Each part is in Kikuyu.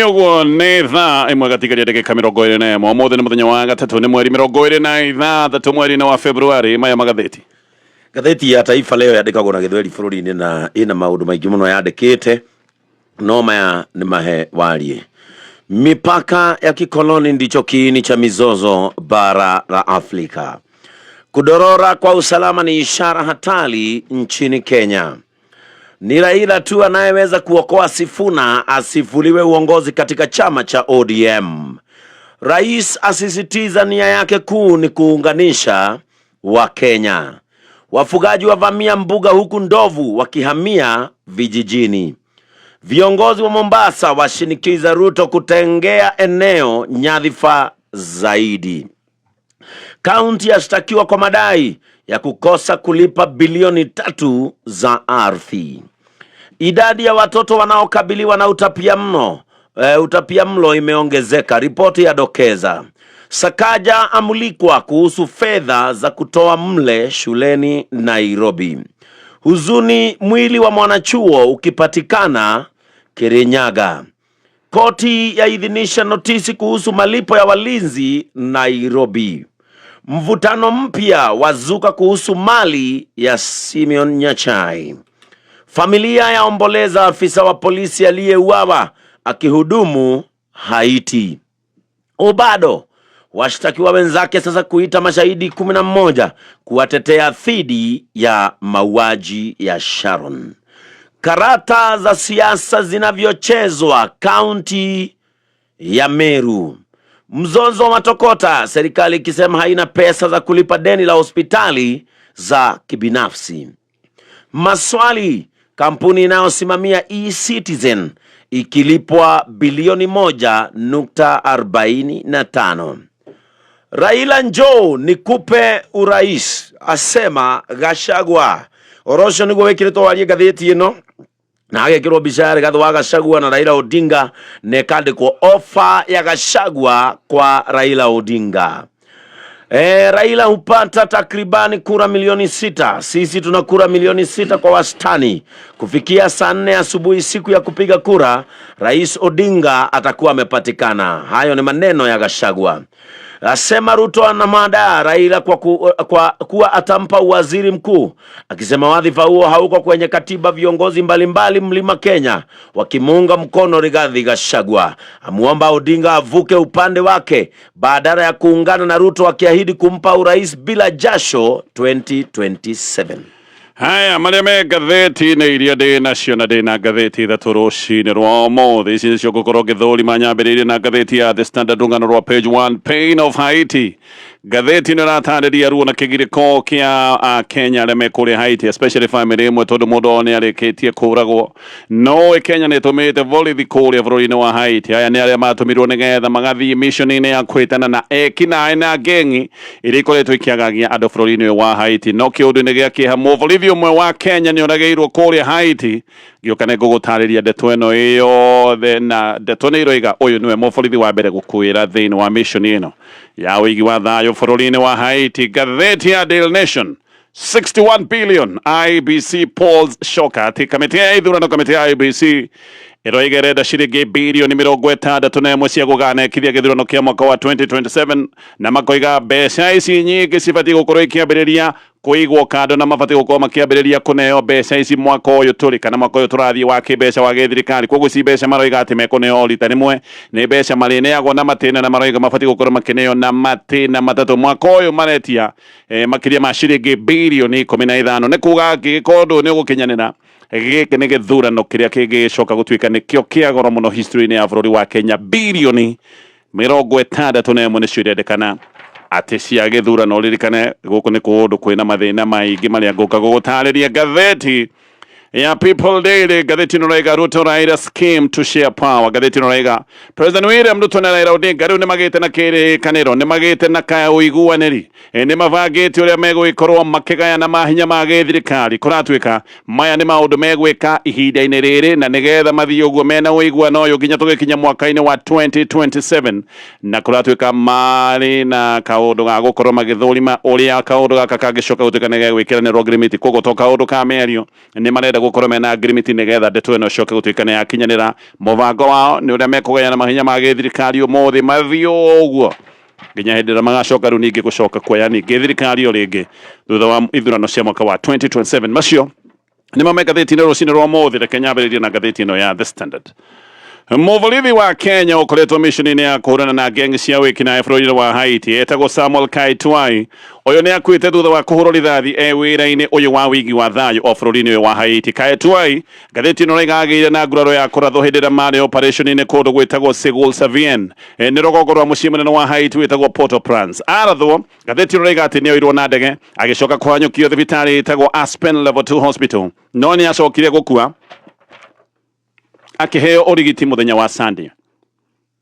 Ũguo nĩ thaa 1 gatigaria ndagĩka 21. Ũmũthĩ nĩ mũthenya wa gatatũ, nĩ mweri 26 mweri-inĩ wa February. Maya magathĩti. Ngathĩti ya Taifa Leo yandĩkagwo na Gĩthweri bũrũri-inĩ na ĩna maũndũ maingĩ mũno yandĩkĩte, no maya nĩ mahe warie. Mipaka ya kikoloni ndicho kiini cha mizozo bara la Afrika. Kudorora kwa usalama ni ishara hatari nchini Kenya. Ni Raila tu anayeweza kuokoa Sifuna asifuliwe uongozi katika chama cha ODM. Rais asisitiza nia yake kuu ni kuunganisha Wakenya. Wafugaji wavamia mbuga huku ndovu wakihamia vijijini. Viongozi wa Mombasa washinikiza Ruto kutengea eneo nyadhifa zaidi. Kaunti yashtakiwa kwa madai ya kukosa kulipa bilioni 3 za ardhi. Idadi ya watoto wanaokabiliwa na utapia mlo imeongezeka, ripoti yadokeza. Sakaja amulikwa kuhusu fedha za kutoa mle shuleni Nairobi. Huzuni, mwili wa mwanachuo ukipatikana Kirinyaga. Koti yaidhinisha notisi kuhusu malipo ya walinzi Nairobi. Mvutano mpya wazuka kuhusu mali ya Simeon Nyachae. Familia yaomboleza afisa wa polisi aliyeuawa akihudumu Haiti. Obado washtakiwa wenzake sasa kuita mashahidi 11 kuwatetea dhidi ya mauaji ya Sharon. Karata za siasa zinavyochezwa kaunti ya Meru. Mzozo wa matokota, serikali ikisema haina pesa za kulipa deni la hospitali za kibinafsi. Maswali, kampuni inayosimamia eCitizen ikilipwa bilioni 1.45. Raila, njoo nikupe urais, asema Gachagua. Ũhoro ũcio nĩguo wĩkĩrĩtwo warie ngathĩti ĩno na agekĩrwo mbica ya Rigathi wa Gachagua na Raila Odinga na ĩkandĩkwo ofa ya Gachagua kwa Raila Odinga. Raila hupata takribani kura milioni 6. Sisi tuna kura milioni 6 kwa wastani. Kufikia saa 4 asubuhi siku ya kupiga kura, Rais Odinga atakuwa amepatikana. Hayo ni maneno ya Gachagua. Asema Ruto anamwandaa Raila kwa kuwa atampa uwaziri mkuu, akisema wadhifa huo hauko kwenye katiba. Viongozi mbalimbali Mlima Kenya wakimuunga mkono Rigathi Gachagua. Amuomba Odinga avuke upande wake badala ya kuungana na Ruto, akiahidi kumpa urais bila jasho 2027. Haya marĩa me ngathĩti-inĩ iria ndĩ nacio, na ndĩ na ngathĩti 3 rũcinĩ rwa ũmũthĩ. Ici nĩcio ngũkorwo ngĩthũrima. Nyambĩrĩirie na ngathĩti ya The Standard, rũgano rwa page 1, Pain of Haiti. Ngathĩti ĩno ĩratarĩria ruo na kĩgirĩko kĩa Kenya arĩa me kũrĩa Haiti, especially family ĩmwe, tondũ mũndũ wao nĩ arĩkĩtie kũragwo. No Kenya nĩ ĩtũmĩte borithi kũrĩa bũrũri-inĩ wa Haiti. Aya nĩ arĩa matũmirwo nĩgetha magathiĩ mission-inĩ ya kwĩtana na ekinaĩ na ngengi iria ikoretwo ikĩagagia andũ bũrũri-inĩ ũyũ wa Haiti. No kĩũndũ-inĩ gĩa kĩeha, mũborithi ũmwe wa Kenya nĩ oragĩirwo kũrĩa Haiti. Ngĩũka nĩ ngũgũtarĩria ndeto ĩno yothe, na ndeto nĩ iroiga ũyũ nĩwe mũborithi wa mbere gũkuĩra thĩinĩ wa mission ĩno ya ũigi wa thayũ bũrũri-inĩ wa Haiti. Ngathĩti ya Daily Nation, 61 billion IEBC polls shocker, atĩ kamĩtĩ ya ithurano, kamĩtĩ ya IEBC ĩroiga ĩrenda ciringi bilioni 61 cia gũganekithia gĩthurano kĩa mwaka wa 2027, na makoiga mbeca ici nyingĩ cibatiĩ gũkorwo ikĩambĩrĩria kũigwo kando, na mabatiĩ gũkorwo makĩambĩrĩria kũneo mbeca ici mwaka ũyũ tũrĩ kana mwaka ũyũ tũrathiĩ wa kĩmbeca wa gĩthirikari. Koguo ici mbeca maroiga atĩ mekũneo rita rĩmwe nĩ mbeca marĩneagwo na matĩna, na maroiga mabatiĩ gũkorwo makĩneo na matĩna matatũ. Mwaka ũyũ maretia makĩria ma ciringi bilioni 15. Nĩ kuga angĩgĩkorwo ũndũ nĩ ũgũkinyanĩra, gĩkĩ nĩ gĩthurano kĩrĩa kĩngĩcoka gũtuĩka nĩkĩo kĩa goro mũno history-inĩ ya bũrũri wa Kenya. Bilioni 61 nĩcio irendekana atĩ cia gĩthurano. Ririkane gũkũ nĩ kũndũ kwĩna mathĩna maingĩ marĩa ngũka gũgũtarĩria. Ngathĩti ya People Daily, ngathĩti ĩno ĩraiga Ruto Raila scheme to share power. Ngathĩti ĩno ĩraiga President William Ruto na Raila Odinga rĩu nĩmagĩte na kĩrĩkanĩro, nĩmagĩte na kaũiguanĩri, nĩmabangĩte ũrĩa megũgĩkorwo makĩgayana mahinya ma gĩthirikari. Kũratuĩka maya nĩ maũndũ megwĩka ihinda-inĩ rĩrĩ, na nĩgetha mathiĩ ũguo mena ũiguano ũyũ nginya tũgĩkinya mwaka-inĩ wa 2027. Na kũratuĩka marĩ na kaũndũ ga gũkorwo magĩthũrima ũrĩa kaũndũ gaka kangĩcoka gũtuĩka nĩ gegwĩkĩranĩrwo ngirimiti. Koguo to kaũndũ ka mĩario, nĩ marenda gũkorwo mena ngirimiti nĩgetha ndeto ĩno ĩcoke gũtuĩka nĩ yakinyanĩra. Mũbango wao nĩ ũrĩa mekũgayana mahinya ma gĩthirikari ũmũthĩ mathiĩ ũguo nginya hĩndĩ ĩrĩa magacoka rĩu ningĩ gũcoka kuoya ningĩ thirikari o rĩngĩ thutha wa ithurano cia mwaka wa 2027. Macio nĩmo me ngathĩti-inĩ rũcinĩ rwa ũmũthĩ. Reke nyambĩrĩrie na ngathĩti ĩno ya The Standard. Mũborithi wa Kenya ũkoretwo mishoni-inĩ ya kũhũrana na geng cia wĩkinaĩ bũrũri-inĩ wa Haiti etagwo Samuel Kaitwai. Ũyũ nĩ akuĩte thutha wa kũhũrwo rithathi e wĩra-inĩ ũyũ wa wigi wa thayũ o bũrũri-inĩ ũyũ wa Haiti. Kaitwai ngathĩti ĩno raiga agĩire na nguraro ya kũrathwo hĩndĩ ĩrĩa marĩ operation-inĩ kũndũ gwĩtagwo Segul Savien, nĩ rũgongo rwa mũciĩ mũnene wa Haiti wĩtagwo Port-au-Prince. Arathwo ngathĩti ĩno raiga atĩ nĩ oirwo na ndege agĩcoka kũhanyũkio thibitarĩ ĩtagwo Aspen Level 2 Hospital, no nĩ acokire gũkua akĩheo ũrigiti mũthenya wa Sunday.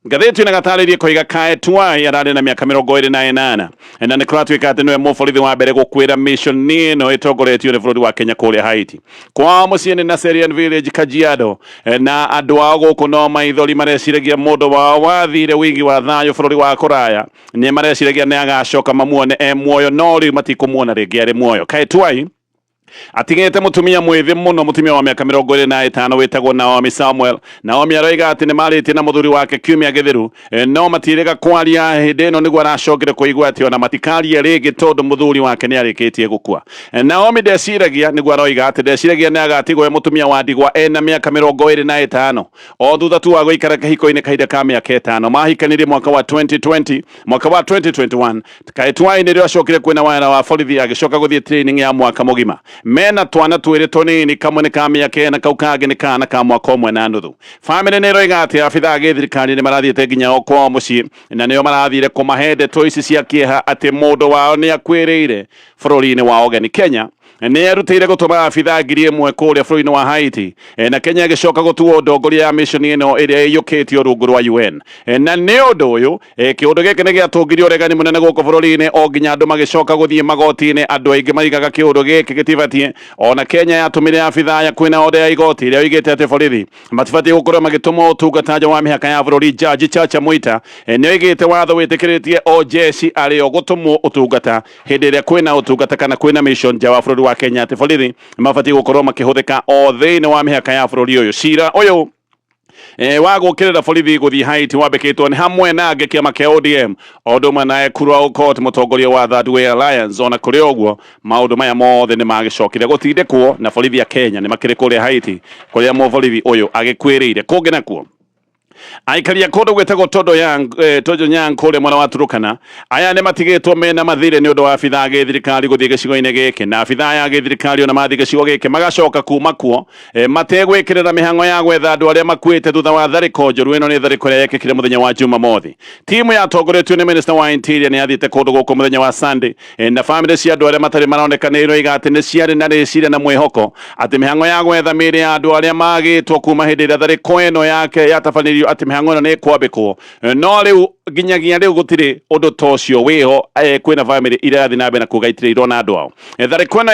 Ngathĩti ĩno ĩgatarĩria koiga Kaetuai ararĩ na mĩaka 28, na nĩ kũratuĩka atĩ nĩwe mũborithi wa mbere gũkuĩra mission ĩno ĩtongoretio nĩ bũrũri wa Kenya kũrĩa Haiti. Kwao mũciĩ nĩ Naserian Village, Kajiado, na andũ ao gũkũ no maithori mareciragia mũndũ wao wathire wigi wa thayũ bũrũri wa kũraya. Nĩ mareciragia nĩ agacoka mamuone e muoyo, no rĩu matikũmuona rĩngĩ arĩ muoyo. Kaetuai atigĩte mũtumia mwĩthĩ mũno, mũtumia wa mĩaka 25 wĩtagwo Naomi Samuel. Naomi aroiga atĩ nĩ marĩtie na mũthuri wake kiumia gĩthiru, no matirĩga kwaria. Hĩndĩ ĩno nĩguo aracokire kũigua atĩ ona matikarie rĩngĩ tondũ mũthuri wake nĩ arĩkĩtie gũkua. Naomi ndeciragia, nĩguo aroiga atĩ ndeciragia nĩ agatigwo e mũtumia wa ndigwa ena mĩaka 25 o thutha tu wa gũikara kĩhiko-inĩ kahinda ka mĩaka 5. Mahikanirie mwaka wa 2020, mwaka wa 2021 Kaetwai nĩrĩo acokire kwĩna wĩra wa borithi, agĩcoka gũthiĩ training ya mwaka mũgima. Mena twana twĩrĩ tũnini, kamwe nĩ ka mĩaka 4, kau kangĩ nĩ kana ka mwaka 1.5. Famĩlĩ nĩ ĩroiga atĩ abithaa a gĩthirikari nĩ marathiĩte nginya o kwao mũciĩ na nĩo marathire kũmahe ndeto ici cia kĩeha atĩ mũndũ wao nĩ akuĩrĩire bũrũri-inĩ wa ũgeni. Kenya nĩ erutĩire gũtũma abithaa 1000 kũrĩa bũrũri-inĩ wa Haiti, na Kenya ĩgĩcoka gũtuo ndongoria ya mission ĩno ĩrĩa ĩiyũkĩtio rungu rwa UN. Na nĩ ũndũ ũyũ, kĩũndũ gĩkĩ nĩ gĩatũngirie ũregani mũnene gũkũ bũrũri-inĩ o nginya andũ magĩcoka gũthiĩ magoti-inĩ. Andũ aingĩ maigaga kĩũndũ gĩkĩ gĩtibatiĩ. Ona Kenya yatũmire abithaa aya kwĩna order ya igoti ĩrĩa oigĩte atĩ borithi matibatiĩ gũkorwo magĩtũmwo ũtungata nja wa mĩhaka ya bũrũri. Jaji Chacha Mwita nĩ oigĩte watho wĩtĩkĩrĩtie o jeshi arĩo gũtũmwo ũtungata hĩndĩ ĩrĩa kwĩna ũtungata kana kwĩna mission nja wa bũrũri wa Kenya, atĩ borithi mabatiĩ gũkorwo makĩhũthĩka o thĩinĩ wa mĩhaka ya bũrũri ũyũ. Cira ũyũ wa gũkĩrĩra borithi gũthiĩ Haiti wambĩkĩtwo nĩ hamwe na angĩ kĩama kĩa ODM o ũndũ ũmwe na Ekuru Aukot, mũtongoria wa Third Way Alliance. Ona kũrĩ ũguo, maũndũ maya mothe nĩ magĩcokire gũtindĩkwo na borithi a Kenya nĩ makĩrĩ kũrĩa Haiti kũrĩa mũborithi ũyũ agĩkuĩrĩire. Kũngĩ nakuo, aikaria kũndũ gwĩtagwo Todonyang kũrĩa mwena wa Turukana aya nĩ matigĩtwo mena mathirĩ nĩ ũndũ wa abithaa a gĩthirikari gũthiĩ gĩcigo-inĩ gĩkĩ, na abithaa aya a gĩthirikari ona mathiĩ gĩcigo gĩkĩ magacoka kuma kuo mategwĩkĩrĩra mĩhang'o ya gwetha andũ arĩa makuĩte thutha wa tharĩko njũru. Ĩno nĩ tharĩko ĩrĩa yekĩkire mũthenya wa Jumamothi. Timu yatongoretio nĩ Minister wa Interior nĩ yathiĩte kũndũ gũkũ mũthenya wa Sunday, na famĩlĩ cia andũ arĩa matarĩ maroneka nĩ iroiga atĩ nĩ ciarĩ na rĩciria na mwĩhoko atĩ mĩhang'o ya gwetha mĩĩrĩ ya andũ arĩa magĩtwo kuma hĩndĩ ĩrĩa tharĩko ĩno yake yatabanĩrio atĩ mĩhang'o ĩno nĩ ĩkwambĩkwo, no rĩu nginyagia rĩu gũtirĩ ũndũ ta ũcio wĩho. Kwĩna famĩlĩ irathiĩ na mbere na kuga itirĩ irona andũ ao. Tharĩko ĩno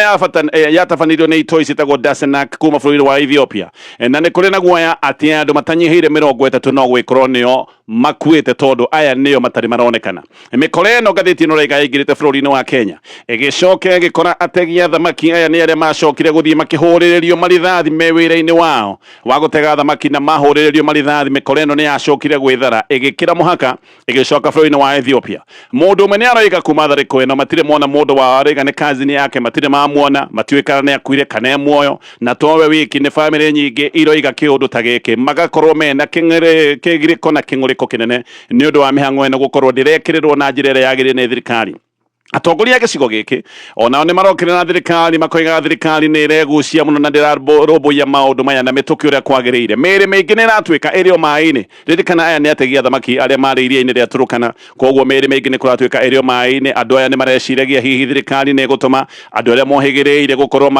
yatabanĩrio nĩ itoi ciĩtagwo Dasenak kuma bũrũri wa Ethiopia, na nĩ kũrĩ na guoya atĩ andũ matanyihĩire 30 no gwĩkorwo nĩo makuĩte tondũ aya nĩo matarĩ maronekana. Mĩkora ĩno ngathĩti ĩno raiga yaingĩrĩte bũrũri-inĩ wa Kenya ĩgĩcoka ĩgĩkora ategi a thamaki aya nĩ arĩa macokire gũthiĩ makĩhũrĩrĩrio marithathi me wĩra-inĩ wao wa gũtega thamaki, na mahũrĩrĩrio marithathi mĩkora ĩno nĩ yacokire gwĩthara ĩgĩkĩra mũhaka ĩgĩcoka bũrũri-inĩ wa Ethiopia. Mũndũ ũmwe nĩ aroiga kuma tharĩko ĩno matirĩ mona mũndũ wao, aroiga nĩ cousin yake, matirĩ mamuona, matiũĩ kana nĩ akuire kana e muoyo. Na towe wiki, nĩ famĩlĩ nyingĩ iroiga kĩũndũ ta gĩkĩ, magakorwo mena kĩgirĩko na kĩng'ũrĩko kĩnene nĩ ũndũ wa mĩhang'o ĩno gũkorwo ndĩrekĩrĩrwo na njĩra ĩrĩa yagĩrĩire nĩ thirikari. Atongoria a gĩcigo gĩkĩ onao nĩ marokĩrĩra thirikari, makoiga thirikari nĩ ĩregucia mũno na ndĩrarũmbũiya maũndũ maya na mĩtũkĩ ũrĩa kwagĩrĩire. Mĩĩrĩ mĩingĩ nĩ ĩratuĩka ĩrĩ o maĩ-inĩ. Ririkana aya nĩ ategi a thamaki arĩa marĩ iria-inĩ rĩa Turukana, koguo mĩĩrĩ mĩingĩ nĩ kũratuĩka ĩrĩ o maĩ-inĩ. Andũ aya nĩ mareciragia hihi thirikari nĩ ĩgũtũma andũ arĩa mohĩgĩrĩire gũkorwo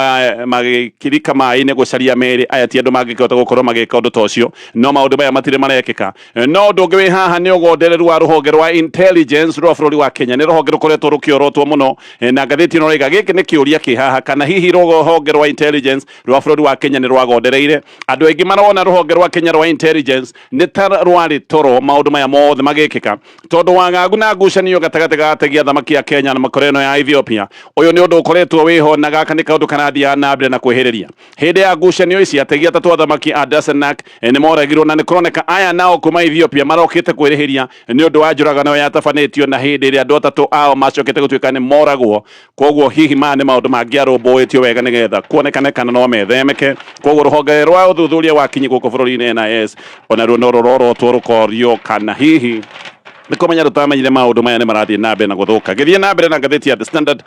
magĩkirika maĩ-inĩ gũcaria mĩĩrĩ. Aya ti andũ mangĩkĩhota gũkorwo magĩka ũndũ ta ũcio, no maũndũ maya matirĩ marekĩka. No ũndũ ũngĩ wĩ haha nĩ ũgondereru wa rũhonge rwa intelligence rwa bũrũri wa Kenya. Nĩ rũhonge rũkoretwo rũkĩorio Ũkĩorotwo mũno. Na ngathĩti ĩno ĩroiga gĩkĩ nĩ kĩũria kĩ haha kana hihi rũhonge rwa intelligence rwa bũrũri wa Kenya nĩ rwagondereire. Andũ aingĩ marona rũhonge rwa Kenya rwa intelligence nĩ ta rwarĩ toro maũndũ maya mothe magĩkĩka, tondũ wagagu na ngucanio gatagatĩ ga ategi a thamaki a Kenya na makore ĩno ya Ethiopia. Ũyũ nĩ ũndũ ũkoretwo wĩho, na gaka nĩ kaũndũ karathiaga na mbere na kwĩhĩrĩria. Hĩndĩ ya ngucanio ici, ategi atatũ a thamaki a Dasenak nĩ moragirwo, na nĩ kũroneka aya nao kuma Ethiopia marokĩte kwĩrĩhĩria nĩ ũndũ wa njũragano yatabanĩtio na hĩndĩ ĩrĩa andũ atatũ ao macokete gũtuĩka nĩ moragwo. Koguo hihi maya nĩ maũndũ mangĩarũmbũĩtio wega nĩgetha kuonekane kana no methemeke. Koguo rũhonge rwa ũthuthuria wa kinyi gũkũ bũrũri-inĩ NIS onaruo no rũrorotwo rũkorio kana hihi nĩ kũmenya rũtamenyire maũndũ maya nĩ marathiĩ na mbere na gũthũka. Gĩthiĩ na mbere na ngathĩti ya The Standard.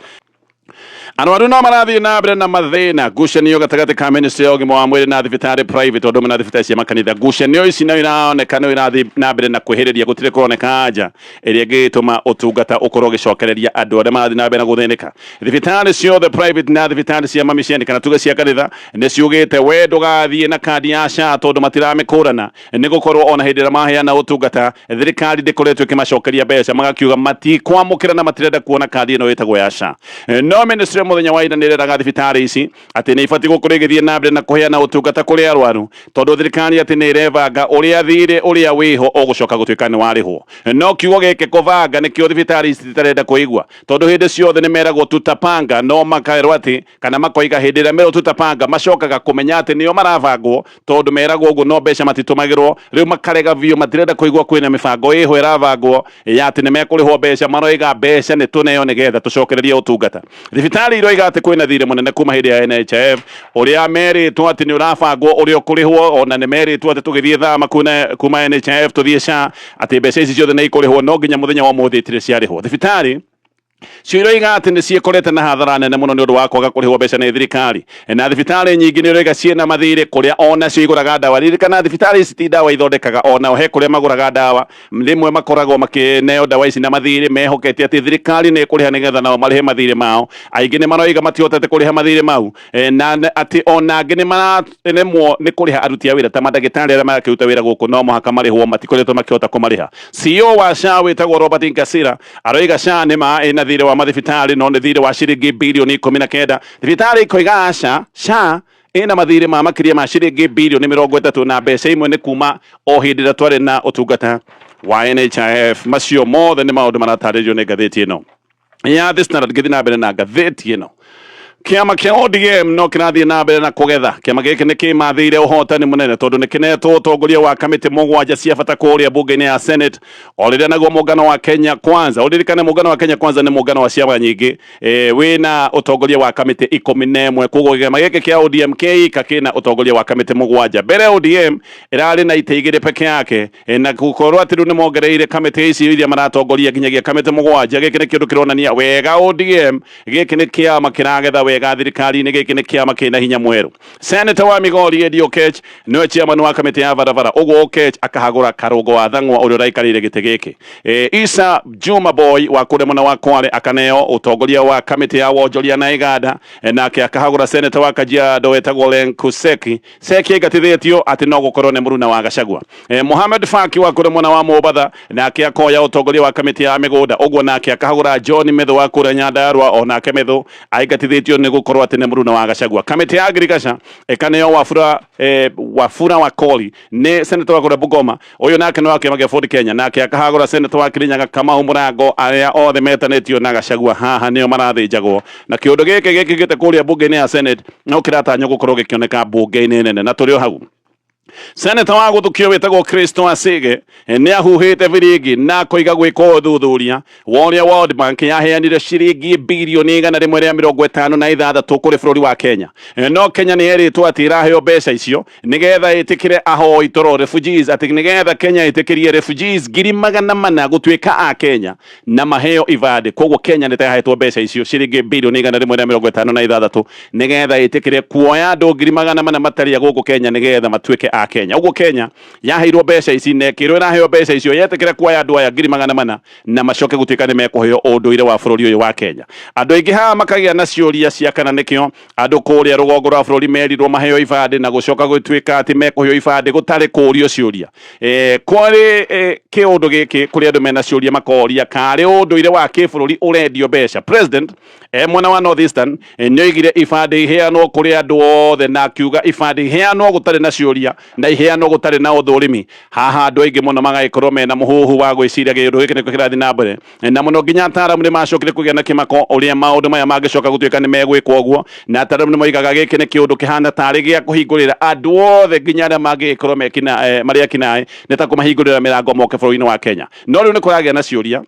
Arwaru no marathiĩ na mbere na mathĩna, ngucanio gatagatĩ ka ministry ya ũgima wa mwĩrĩ na thibitarĩ private ũndũ ũmwe na thibitarĩ cia makanitha. Ngucanio ici no iraoneka no irathiĩ na mbere na kwĩhĩrĩria, gũtirĩ kũroneka anja ĩrĩa ĩngĩtũma ũtungata ũkorwo ũgĩcokereria andũ arĩa marathiĩ na mbere na gũthĩnĩka. Thibitarĩ ciothe private na thibitarĩ cia mamiceni kana tuge cia kanitha nĩ ciugĩte we ndũgathiĩ na kandi ya SHA tondũ matiramĩkũrana, nĩ gũkorwo ona hĩndĩ ĩrĩa maheana ũtungata thirikari ndĩkoretwo ĩkĩmacokeria mbeca, magakiuga matikwamũkĩra na matirenda kuona kandi ĩno ĩtagwo ya SHA. No ministry mũthenya wa ira nĩ ĩreraga thibitarĩ ici atĩ nĩ ibatiĩ gũkorwo ĩgĩthiĩ na mbere na kũheana ũtungata kũrĩ arwaru, tondũ thirikari atĩ nĩ ĩrebanga ũrĩa thirĩ ũrĩa wĩho ũgũcoka gũtuĩka nĩ warĩhwo. No kiugo gĩkĩ kũbanga nĩkĩo thibitarĩ ici itarenda kũigua, tondũ hĩndĩ ciothe nĩ meragwo tutapanga, no makerwo atĩ kana makoiga hĩndĩ ĩrĩa merwo tutapanga macokaga kũmenya atĩ nĩo marabangwo, tondũ meragwo ũguo no mbeca matitũmagĩrwo. Rĩu makarega biũ, matirenda kũigua kwĩna mĩbango ĩho ĩrabangwo ya atĩ nĩ mekũrĩhwo mbeca. Maroiga mbeca nĩ tũneo nĩgetha tũcokererie ũtungata. Thibitarĩ iroiga atĩ kwĩna thirĩ mũnene kuma hĩndĩ ya NHIF ũrĩa merĩtwo atĩ nĩ ũrabangwo ũrĩa ũkũrĩhwo, ona nĩ merĩtwo atĩ tũgĩthiĩ thama kuma NHIF tũthiĩ SHA atĩ mbeca ici ciothe nĩ ikũrĩhwo, no nginya mũthenya wa ũmũthĩ itirĩ ciarĩhwo. Thibitarĩ cio iroiga atĩ nĩ ciĩkorete na hathara nene mũno nĩ ũndũ wa kwaga kũrĩhwo mbeca nĩ thirikari, na thibitarĩ nyingĩ nĩ iroiga ciĩna mathirĩ kũrĩa onacio igũraga ndawa. Ririkana thibitarĩ ici ti ndawa ithondekaga, onao he kũrĩa magũraga ndawa. Rĩmwe makoragwo makĩneo ndawa ici na mathirĩ mehokete atĩ thirikari nĩ ĩkũrĩha nĩgetha nao marĩhe mathirĩ mao. Aingĩ nĩ maroiga matihotete kũrĩha mathirĩ mau, na atĩ ona angĩ nĩ mararemwo nĩ kũrĩha aruti a wĩra ta mandagĩtarĩ arĩa marakĩruta wĩra gũkũ, no mũhaka marĩhwo, matikoretwo makĩhota kũmarĩha. CEO wa SHA wĩtagwo Robert Nkasira aroiga SHA nĩ ma ĩna thirĩ wa mathibitarĩ, no nĩ thirĩ wa ciringi birioni 19. Thibitarĩ ikoiga aca, SHA ĩna mathirĩ ma makĩria ma ciringi birioni 30, na mbeca imwe nĩ kuma o hĩndĩ ĩrĩa twarĩ na ũtungata wa NHIF. Macio mothe nĩ maũndũ maratarĩrio nĩ ngathĩti ĩno ya The Standard. Ngĩthiĩ na mbere na ngathĩti ĩno, kĩama kĩa ODM no kĩrathiĩ na mbere na kũgetha. Kĩama gĩkĩ nĩ kĩmathĩire ũhotani mũnene tondũ nĩ kĩnetwo ũtongoria wa kamĩtĩ mũgwanja cia bata kũrĩa bunge-inĩ ya Senate, o rĩrĩa naguo mũngano wa Kenya Kwanza, ũririkane mũngano wa Kenya Kwanza nĩ mũngano wa ciama nyingĩ, wĩna ũtongoria wa kamĩtĩ 11. Koguo kĩama gĩkĩ kĩa ODM kĩika kĩna ũtongoria wa kamĩtĩ mũgwanja. Mbere ODM ĩrarĩ na itĩ igĩrĩ peke yake, na gũkorwo atĩ rĩu nĩ mongereire kamĩtĩ ici iria maratongoria nginyagia kamĩtĩ mũgwanja, gĩkĩ nĩ kĩndũ kĩronania wega ODM gĩkĩ nĩ kĩama kĩragetha wega thirikari-inĩ, gĩkĩ nĩ kĩama kĩna hinya mwerũ. Senator wa Migori Eddie Okech nĩwe chairman wa kamĩtĩ ya barabara, ũguo Okech akahagũra Karũngo wa Thang'wa ũrĩa ũraikarĩire gĩtĩ gĩkĩ. Isa Juma Boy wa kũrĩa mwena wa Kwale akaneo ũtongoria wa kamĩtĩ ya wonjoria na iganda, nake akahagũra senator wa Kajiado wetagwo Lenku Seki. Seki aingatithĩtio atĩ no gũkorwo nĩ mũruna wa Gachagua. Mohamed Faki wa kũrĩa mwena wa Mombatha nake akoya ũtongoria wa kamĩtĩ ya mĩgũnda, ũguo nake akahagũra John Methu wa kũrĩa Nyandarua, o nake Methu aingatithĩtio nĩ gũkorwo atĩ nĩ mũruna wa Gachagua. Kamĩtĩ ya ngirigaca ĩkaneo Wafula Wakoli nĩ senator wa kũrĩa Bungoma, ũyũ nake nĩ wa kĩama kĩa Ford Kenya, nake akahagũra senator wa Kirinyaga Kamau Mũrango. Arĩa othe metanĩtio na Gachagua haha nĩo marathĩnjagwo, na kĩũndũ gĩkĩ gĩkĩkĩte kũrĩa bunge-inĩ ya Senate no kĩratanywo gũkorwo gĩkĩoneka bunge-inĩ nene. Na tũrĩ o hau, Seneta wa gũthukio wĩtagwo Kristo Asige nĩ ahuhĩte biringi na akoiga gwĩkwo ũthuthuria wa ũrĩa World Bank yaheanire ciringi birioni 156 kũrĩ bũrũri wa Kenya. No Kenya nĩ yerĩtwo atĩ ĩraheo mbeca icio nĩgetha ĩtĩkĩre ahoi toro refugees, atĩ nĩgetha Kenya ĩtĩkĩrie refugees 400,000 gũtuĩka a Kenya na maheo ibandĩ. Koguo Kenya nĩ ta yahetwo mbeca icio ciringi birioni 156 nĩgetha ĩtĩkĩre kuoya andũ 400,000 matarĩ a gũkũ Kenya nĩgetha matuĩke a Kenya. Ũguo Kenya yaheirwo mbeca ici na ĩkĩrwo ĩraheo mbeca icio yetĩkĩra kuoya andũ aya 400,000 na macoke gũtuĩka nĩ mekũheo ũndũire wa bũrũri ũyũ wa Kenya. Andũ aingĩ haha makagĩa na ciũria cia kana nĩkĩo andũ kũrĩa rũgongo rwa bũrũri merirwo maheo ibandĩ na gũcoka gũtuĩka atĩ mekũheo ibandĩ gũtarĩ kũũrio ciũria. Kwarĩ kĩũndũ gĩkĩ kũrĩ andũ mena ciũria makoria karĩ ũndũire wa kĩbũrũri ũrendio mbeca. President mwena wa North Eastern nĩoigire ibandĩ iheanwo kũrĩ andũ othe na akiuga ibandĩ iheanwo gũtarĩ na ciũria na iheanwo gũtarĩ na ũthũrimi. Haha andũ aingĩ mũno magagĩkorwo mena mũhuhu wa gwĩciria kĩũndũ gĩkĩ nĩkĩo kĩrathiĩ na mbere, na mũno nginya ataaramu nĩ macokire kũgĩa na kĩmako ũrĩa maũndũ maya mangĩcoka gũtuĩka nĩ megwĩkwo ũguo, na ataaramu nĩ moigaga gĩkĩ nĩ kĩũndũ kĩhana tarĩ gĩa kũhingũrĩra andũ othe nginya arĩa mangĩgĩkorwo marĩ ekinaĩ, nĩ ta kũmahingũrĩra mĩrango moke bũrũri-inĩ wa Kenya. No rĩu nĩ kũragĩa na ciũria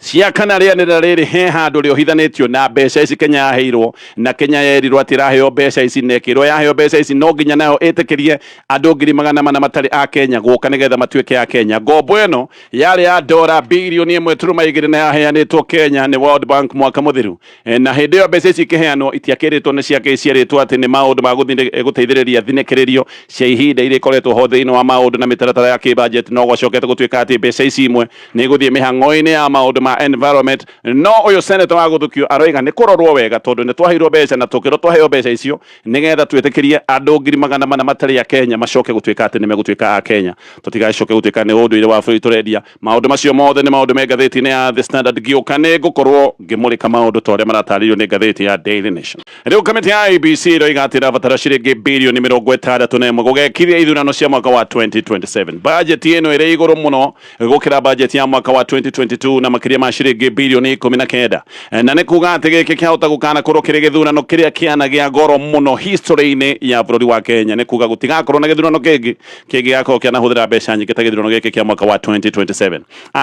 cia kana rĩanĩrĩra rĩrĩ he handũ rĩohithanĩtio na mbeca ici Kenya yaheirwo, na Kenya yerirwo atĩ ĩraheo mbeca ici na ĩkĩrwo yaheo mbeca ici no nginya nayo ĩtĩkĩrie andũ 400,000 matarĩ a Kenya gũka nĩgetha matuĩke a Kenya. Ngombo ĩno yarĩ ya dora birioni 1.2 na yaheanĩtwo Kenya nĩ World Bank mwaka mũthiru, na hĩndĩ ĩyo mbeca ici ikĩheanwo itiakĩrĩtwo nĩ ciake ciarĩtwo atĩ nĩ maũndũ ma gũteithĩrĩria thinĩkĩrĩrio cia ihinda iria ikoretwo ho thĩinĩ wa maũndũ na mĩtaratara ya kĩ-budget, no gwacokete gũtuĩka atĩ mbeca ici imwe nĩ igũthiĩ mĩhang'o-inĩ ya maũndũ ma environment. No ũyũ senator wa Gũthukio aroiga nĩ kũrorwo wega tondũ nĩ twaheirwo mbeca na tũkĩrwo twaheo mbeca icio nĩgetha twĩtĩkĩrie andũ 400,000 matarĩ a Kenya macoke gũtuĩka atĩ nĩ megũtuĩka a Kenya, tũtigacoke gũtuĩka nĩ ũndũire wa bũrũri tũrendia. Maũndũ macio mothe nĩ maũndũ me ngathĩti-inĩ ya The Standard. Ngĩũka nĩ ngũkorwo ngĩmũrĩka maũndũ ta ũrĩa maratarĩrio nĩ ngathĩti ya Daily Nation. Rĩu kamĩtĩ ya IEBC ĩroiga atĩ ĩrabatara ciringi birioni 61 gũgekithia ithurano cia mwaka wa 2027. Bajeti ĩno ĩrĩ igũrũ mũno gũkĩra bajeti ya mwaka wa 2022 na makĩria ma ciringi birioni 19, na nĩ kuga atĩ gĩkĩ kĩahota gũkanakorwo kĩrĩ gĩthurano kĩrĩa kĩana gĩa goro mũno history-inĩ ya bũrũri wa Kenya. Nĩ kuga gũtigakorwo na gĩthurano kĩngĩ kĩngĩgakorwo kĩanahũthĩra mbeca nyingĩ ta gĩthurano gĩkĩ kĩa mwaka wa 2027.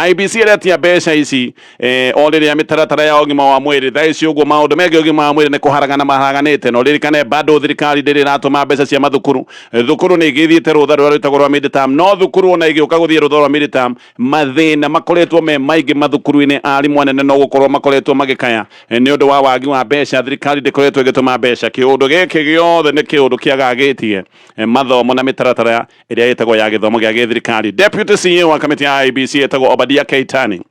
IEBC ĩretia mbeca ici o rĩrĩa mĩtaratara ya ũgima wa mwĩrĩ thaa ici ũguo maũndũ megiĩ ũgima wa mwĩrĩ nĩ kũharagana maharaganĩte, na ũririkane bado thirikari ndĩrĩ ĩratũma mbeca cia mathukuru. Thukuru nĩ igĩthiĩte rũtha rũrĩa rwĩtagwo rwa mid-term, no thukuru ona igĩũka gũthiĩ rũtha rwa mid-term mathĩna makoretwo me maingĩ mathukuru-inĩ. Arimũ anene no gũkorwo makoretwo magĩkaya nĩ ũndũ wa wagi wa mbeca, thirikari ndĩkoretwo ĩgĩtũma mbeca. Kĩũndũ gĩkĩ gĩothe nĩ kĩũndũ kĩagagĩtie mathomo na mĩtaratara ĩrĩa ĩtagwo ya gĩthomo gĩa gĩthirikari. Deputy CEO wa kamĩtĩ ya IEBC ĩtagwo Obadia Keitani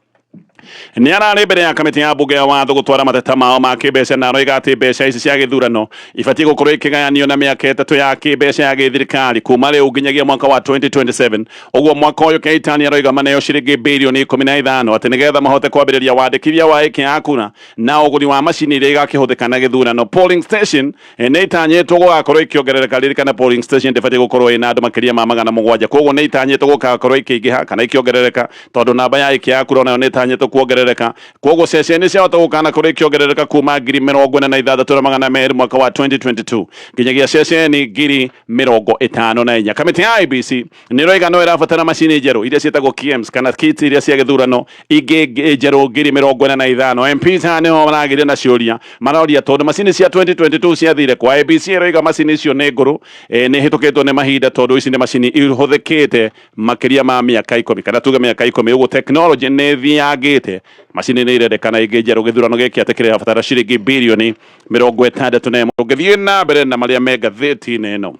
nĩ ararĩ mbere ya kamĩtĩ ya mbunge ya watho gũtwara mateta mao ma kĩmbeca, na aroiga atĩ mbeca ici cia gĩthurano ibatiĩ gũkorwo ikĩgayanio na mĩaka 3 ya kĩmbeca ya gĩthirikari kuma rĩu nginyagia mwaka wa 2027. Ũguo mwaka ũyũ Keitani aroiga maneo ciringi birioni 15 atĩ nĩgetha mahote kwambĩrĩria wandĩkithia wa aikia a kura na ũgũri wa macini iria igakĩhũthĩka na gĩthurano. Polling station nĩ itanyĩtwo gũgakorwo ikĩongerereka. Ririkana polling station ndĩbatiĩ gũkorwo ĩna andũ makĩria ma 700, koguo nĩ itanyĩtwo gũgakorwo ikĩingĩha kana ikĩongerereka tondũ namba ya aikia a kura onayo nĩ ĩtanyĩtwo kuongerereka. Koguo ceceni ciahota gũkanakorwo ikĩongerereka kuma 46,200 mwaka wa 2022 nginyagia ceceni 54,000. Kamĩtĩ ya IEBC nĩ ĩroiga no ĩrabatara macini njerũ iria ciĩtagwo KIEMS kana kits iria cia gĩthurano ingĩ njerũ 45,000. MPs haha nĩho maragĩria na ciũria, maroria tondũ macini cia 2022 ciathire kwa IEBC ĩroiga macini icio nĩ ngũrũ, nĩ ihĩtũkĩtwo nĩ mahinda tondũ ici nĩ macini ihũthĩkĩte makĩria ma mĩaka 10 kana tuge mĩaka 10 ũguo technology nĩ ĩthiangĩte, macini nĩ irendekana ingĩ njerũ. Gĩthurano gĩkĩ atĩ kĩrabatara ciringi birioni 61. Ũngĩthiĩ na mbere na marĩa me ngathĩti-inĩ ĩno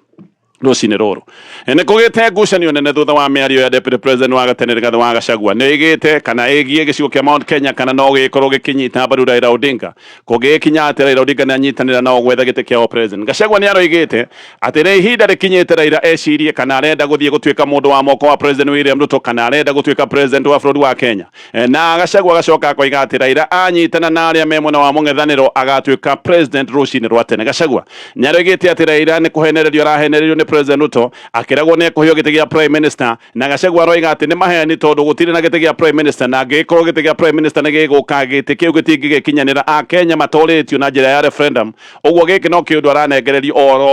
rũcinĩ rũrũ, nĩ kũgĩte ngucanio nene thutha wa mĩario ya Deputy President wa gatene Rigathĩ wa Gachagua nĩ ĩgĩte kana ĩgiĩ gĩcigo kĩa Mount Kenya kana no gĩkorwo gĩkĩnyita mbaru Raila Odinga. Kũngĩgĩkinya atĩ Raila Odinga nĩ anyitanĩra nao gwetha gĩtĩ kĩa president, Gachagua nĩ aroigĩte atĩ nĩ ihinda rĩkinyĩte Raila ecirie kana arenda gũthiĩ gũtuĩka mũndũ wa moko wa President William Ruto kana arenda gũtuĩka president wa bũrũri wa Kenya. Na Gachagua agacoka akoiga atĩ Raila anyitana na arĩa me mwena wa mũng'ethanĩro agatuĩka president rũcinĩ rwa tene. Gachagua nĩ aroigĩte atĩ Raila nĩ kũhenererio arahenererio nĩ President Ruto akĩragwo nĩ ekũheo gĩtĩ gĩa prime minister, na Gachagua aroiga atĩ nĩ maheni tondũ gũtirĩ na gĩtĩ gĩa prime minister, na angĩgĩkorwo gĩtĩ gĩa prime minister nĩ gĩgũka gĩtĩ kĩu gĩtingĩgĩkinyanĩra Akenya matorĩtio na njĩra ya referendum. Ũguo gĩkĩ no kĩũndũ aranengererio oro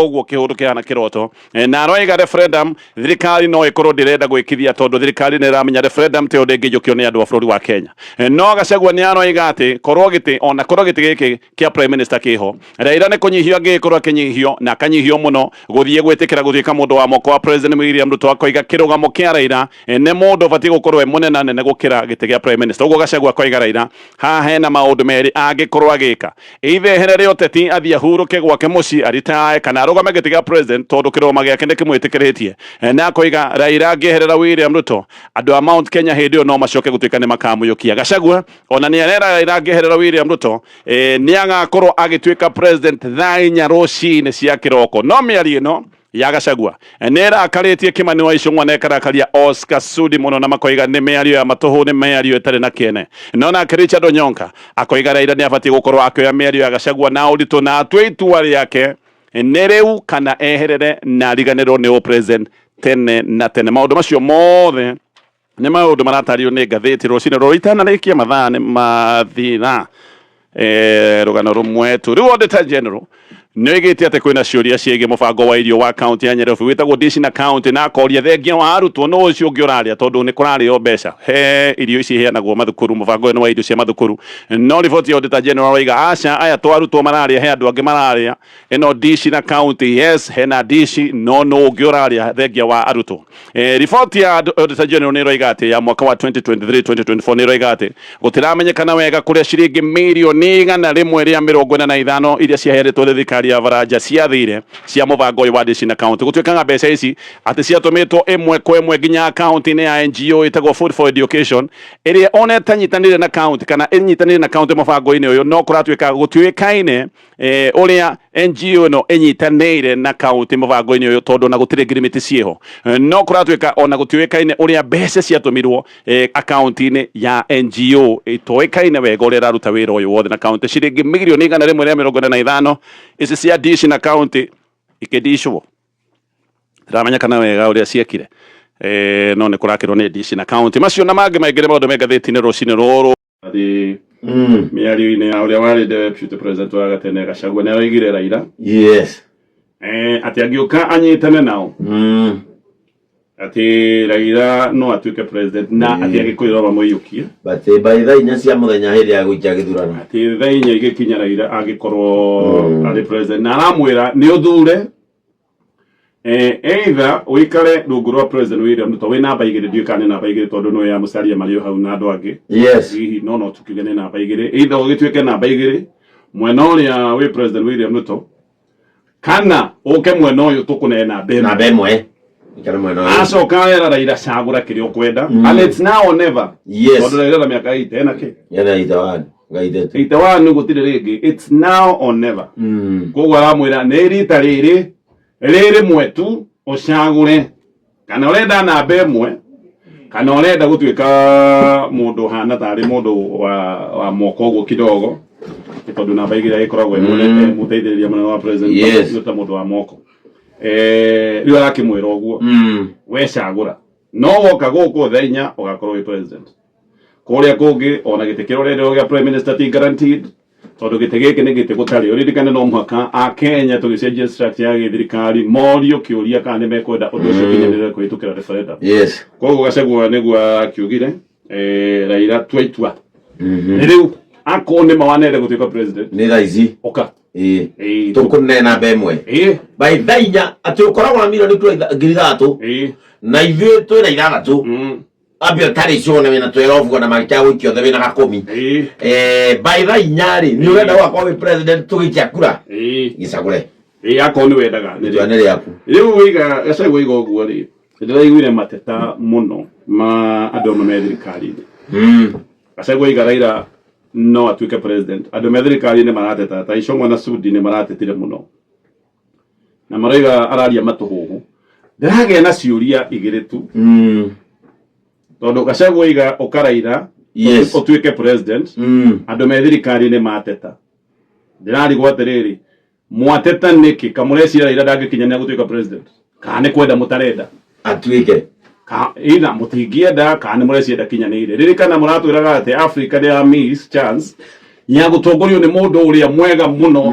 ũguo kĩũndũ kĩhana kĩroto. Na aroiga referendum thirikari no ĩkorwo ndĩrenda gwĩkithia tondũ thirikari nĩ ĩramenya referendum te ũndũ ĩngĩiyũkio nĩ andũ a bũrũri wa Kenya. No Gachagua nĩ aroiga atĩ korwo gĩtĩ ona korwo gĩtĩ gĩkĩ kĩa prime minister kĩho, Raila nĩ kũnyihio angĩgĩkorwo akĩnyihio na akanyihio mũno gũthiĩ gwĩtĩkĩra gũtuĩka mũndũ wa moko wa President William Ruto, akoiga kĩrũgamo kĩa Raila nĩ mũndũ ũbatiĩ gũkorwo e mũnene nene gũkĩra gĩtĩ gĩa Prime Minister. Ũguo Gachagua akoiga Raila haha hena maũndũ merĩ angĩkorwo agĩka, either eherere ũteti athiĩ ahurũke gwake mũciĩ aritae, kana arũgame gĩtĩ gĩa president tondũ kĩrũgamo gĩake nĩ kĩmwĩtĩkĩrĩtie. Na akoiga Raila angĩeherera William Ruto, andũ a Mount Kenya hĩndĩ ĩyo no macoke gũtuĩka nĩ makamũiyũkia. Gachagua ona nĩ arera Raila angĩeherera William Ruto, nĩ agakorwo agĩtuĩka president thaa 4 rũcinĩ cia kĩroko. No mĩario ĩno ya Gachagua nĩ ĩrakarĩtie Kimani wa Ichung'wa na ĩkarakaria Oscar Sudi mũno, na makoiga nĩ mĩario ya matũhũ, nĩ mĩario ĩtarĩ na kĩene. No nake Richard Onyonka akoiga Raila nĩ abatiĩ gũkorwo akĩoya mĩario ya Gachagua na ũritũ na atue itua rĩake nĩ rĩu kana eherere na ariganĩrwo nĩ president tene na tene. Maũndũ macio mothe nĩ maũndũ maratario nĩ ngathĩti rũcinĩ rũrũ. Itanarĩkia, mathaa nĩ mathira, rũgano rũmwe tu. Rĩu Auditor General nĩ oigĩte atĩ kwĩna ciũria ciĩgiĩ mũbango wa irio wa kaunti ya Nairobi wĩtagwo Dishi na County, na akoria thengia wa arutwo no ũcio ũngĩ ũrarĩa, tondũ nĩ kũrarĩo mbeca he irio ici iheanagwo mathukuru, mũbango ũyũ nĩ wa irio cia mathukuru. No riboti ya Auditor General oiga aca, aya to arutwo mararĩa, he andũ angĩ mararĩa ĩno Dishi na County. Yes, hena dishi, no no ũngĩ ũrarĩa thengia wa arutwo. Riboti ya Auditor General nĩ ĩroiga atĩ ya mwaka wa 2023 2024 nĩ ĩroiga atĩ gũtiramenyekana wega kũrĩa ciringi mirioni 145 iria ciaheanĩtwo nĩ thirikari ya Baranja ciathire cia mũbango ũyũ wa Dishi na County. Gũtuĩkaga mbeca ici atĩ ciatũmĩtwo ĩmwe kwa ĩmwe nginya akaunti-inĩ ya NGO ĩtagwo Food for Education, ĩrĩa ona ĩtanyitanĩire na county kana ĩnyitanĩire na county mũbango-inĩ ũyũ. No kũratuĩka gũtiũĩkaine ũrĩa NGO ĩno ĩnyitanĩire na kaunti mũbango-inĩ ũyũ, tondũ ona gũtirĩ ngirimiti ciĩho. No kũratuĩka ona gũtiũĩkaine ũrĩa mbeca ciatũmirwo akaunti-inĩ ya NGO ĩtoĩkaine wega ũrĩa ĩraruta wĩra ũyũ wothe na kaunti. Ciringi mirioni 145 ici cia dishi na kaunti ikĩndicwo, tiramenyekana wega ũrĩa ciekire, no nĩ kũrakĩrwo nĩ dishi na kaunti. Macio na mangĩ maingĩ nĩ maũndũ me ngathĩti-inĩ rũcinĩ rũrũ. Atĩ mĩario-inĩ ya ũrĩa warĩ deputy president wa gatene Gachagua, nĩ aroigire Raila atĩ angĩũka anyitane nao, atĩ Raila no atuĩke president, na atĩ Agĩkũyũ no mamũiyũkie. But by thaa 4 cia mũthenya hĩndĩ ya gũikia gĩthurano. Atĩ thaa 4 igĩkinya Raila angĩkorwo arĩ president, na aramwĩra nĩ ũthure either ũikare rungu rwa President William Ruto wĩ namba 2. Ndiũĩ kana nĩ namba 2, tondũ no ya Musalia marĩ o hau na andũ angĩ. Hihi no tukiuge nĩ namba 2. Either ũgĩtuĩke namba 2 mwena ũrĩa wĩ President William Ruto, kana ũke mwena ũyũ tũkũne namba 1. Namba 1, ikare mwena ũyũ. Acoka era Raila, cagũra kĩrĩa ũkwenda, and it's now or never, tondũ Raila na mĩaka 80 ena kĩ? Ena 81 gaithetũ. 81, gũtirĩ rĩngĩ, it's now or never. Koguo aramwĩra nĩ rita rĩrĩ rĩrĩ tu ũcagũre kana ũrenda namba 1 kana ũrenda gũtuĩka mũndũ ũhana tarĩ mũndũ wa moko ũguo kidogo, nĩ tondũ namba 2 ĩkoragwo ĩ mũteithĩrĩria mũnene wa president, nĩ ta mũndũ wa moko. Rĩu arakĩmwĩra ũguo, we cagũra, no woka gũkũ thaa 4 ũgakorwo wĩ president. Kũrĩa kũngĩ ona gĩtĩ kĩrĩa ũrenda gĩa prime minister ti guaranteed, tondũ gĩtĩ gĩkĩ nĩ gĩtĩ gũtarĩ. Ũririkane no mũhaka a Kenya tũgĩcenjia structure ya gĩthirikari morio kĩũria kana nĩ mekwenda ũndũ ũcio ũkinyanĩre kũhĩtũkĩra referendum. Koguo Gachagua nĩguo akiugire, Raila, tua itua rĩu, akorwo nĩ ma wanenda gũtuĩka president, Nĩ thaa ici. Ũka. Ĩĩ. Tũkũne namba 1 by thaa 4, atĩ ũkoragwo na mirioni 6,000 na ithuĩ twĩna 6. Ambia ũtarĩ cione wĩna 12 ona magĩkĩa gũikia othe wĩna gakũmi. By thaa 4 rĩ, nĩ ũrenda gũgakorwo wĩ president tũgĩikia kura? Gĩcagũre. Ĩĩ, akorwo nĩ wendaga nĩ itua nĩ rĩaku. Rĩu wĩiga Gachagua iga ũguo rĩ, ndĩraiguire mateta mũno ma andũ amwe me thirikari-inĩ. Gachagua iga Raila no atuĩke president, andũ me thirikari-inĩ marateta ta Ichung'wa na Sudi nĩ maratetire mũno na maroiga araria matũhũhũ. Ndĩragĩa na ciũria igĩrĩ tu, tondũ Gachagua iga ũka Raila ũtuĩke president, andũ me thirikari-inĩ mateta. Ndĩrarigwo atĩrĩrĩ, mwateta nĩkĩ? Kamũreciria Raila ndangĩkinyanĩra gũtuĩka president, kana nĩ kwenda mũtarenda atuĩke? Ka either mũtingĩenda kana nĩ mũreciria ndakinyanĩire. Ririkana mũratwĩraga atĩ Africa nĩ ya miss chance ya gũtongorio nĩ mũndũ ũrĩa mwega mũno.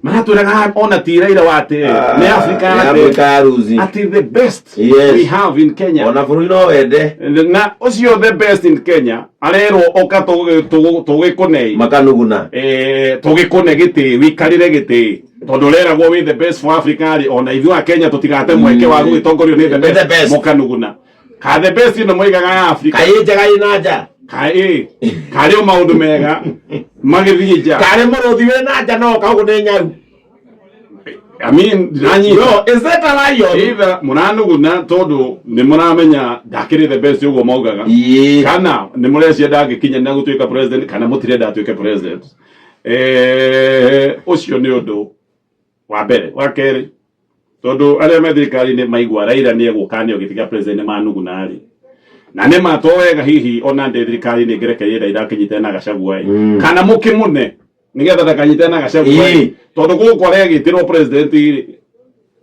Maratwĩraga ona ti Raila wa atĩ nĩ Africa Nĩ ya Africa ya ruzi. Atĩ the best we have in Kenya. Ona bũrũri no wende. Na ũcio the best in Kenya arerwo oka tũgĩkũne. Makanuguna. Eh, tũgĩkũne gĩtĩ wĩikarĩre gĩtĩ tondũ ũreragwo wĩ the best for Africa rĩ, ona ithuĩ a Kenya tũtigate mweke wa gũgĩtongorio nĩ the Nĩ the best best. Mũkanuguna ka the best ĩno moigaga ya Africa. Kaĩ njega ĩ na nja. Kaĩ karĩ o maũndũ mega magĩthiĩ nja. Karĩ mũrũthi wĩ na nja no kaugo nĩ nyau. I mean, ndĩranyita. No, is that a lion? Either mũranuguna tondũ nĩ mũramenya ndakĩrĩ the best ũguo maugaga, kana nĩ mũrecia ndangĩkinya na gũtuĩka president, kana mũtirenda atuĩke president. Ũcio nĩ ũndũ wa mbere. Wa kerĩ, tondũ arĩa me thirikari-inĩ maigua Raila nĩ egũka nĩ gĩtĩ kĩa president nĩ manuguna rĩ, na nĩ ma to wega hihi ona ndĩ thirikari-inĩ ngerekerie Raila akĩnyitane na Gachagua ĩ, kana mũkĩmũne nĩgetha ndakanyitane na Gachagua ĩ, tondũ gũkũ aregĩtĩrwo president rĩ.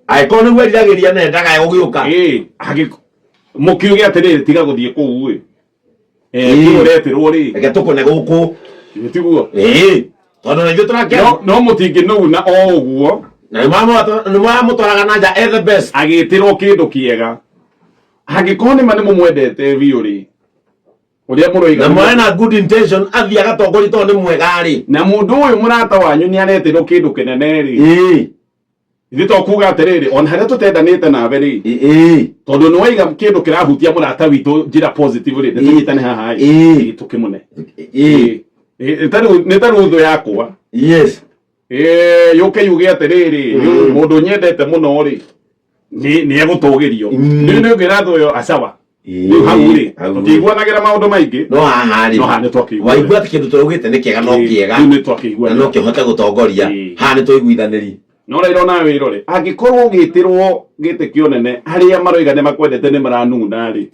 Angĩkorwo nĩguo eriragĩria na endaga gũgĩũka. Ĩ, mũkiuge atĩrĩrĩ, tiga gũthiĩ kũu ĩ. Kĩu ũretĩrwo rĩ. Reke tũkũne gũkũ. Tiguo. Ĩĩ. Tondũ na ithuĩ tũrakĩa. No mũtingĩnuguna o ũguo. Na nĩ mamũtwaraga na nja e the best. Agĩtĩrwo kĩndũ kĩega. Angĩkorwo nĩ ma nĩ mũmwendete biũ rĩ, ũrĩa mũroiga. Na mwarĩ na good intention athiĩ agatongoria tondũ nĩ mwega rĩ. Na mũndũ ũyũ mũrata wanyu nĩ aretĩrwo kĩndũ kĩnene rĩ. Ithuĩ to kuga atĩrĩrĩ, ona harĩa tũtendanĩte nawe rĩ, tondũ nĩ waiga kĩndũ kĩrahutia mũrata witũ njĩra positive rĩ, nĩ tũnyitane haha ĩ, tũkĩmũne. Nĩ ta rĩu thũ yakwa. Yũke yuge atĩrĩrĩ, mũndũ nyendete mũno rĩ, nĩ egũtũgĩrio. Nĩ nĩ ũngĩra thũ ĩyo acawa. Rĩu hau rĩ, tũtiiguanagĩra maũndũ maingĩ. No haha rĩ. No haha nĩ twakĩiguana. Waigua atĩ kĩndũ tũraugĩte nĩ kĩega no kĩega. Rĩu nĩ twakĩiguana. Na no kĩhote gũtongoria. Haha nĩ twaiguithanĩri. No Raila onawe wĩrore, angĩkorwo ũgĩtĩrwo gĩtĩ kĩa ũnene arĩa maroiga nĩ makwendete nĩ maranuguna rĩ,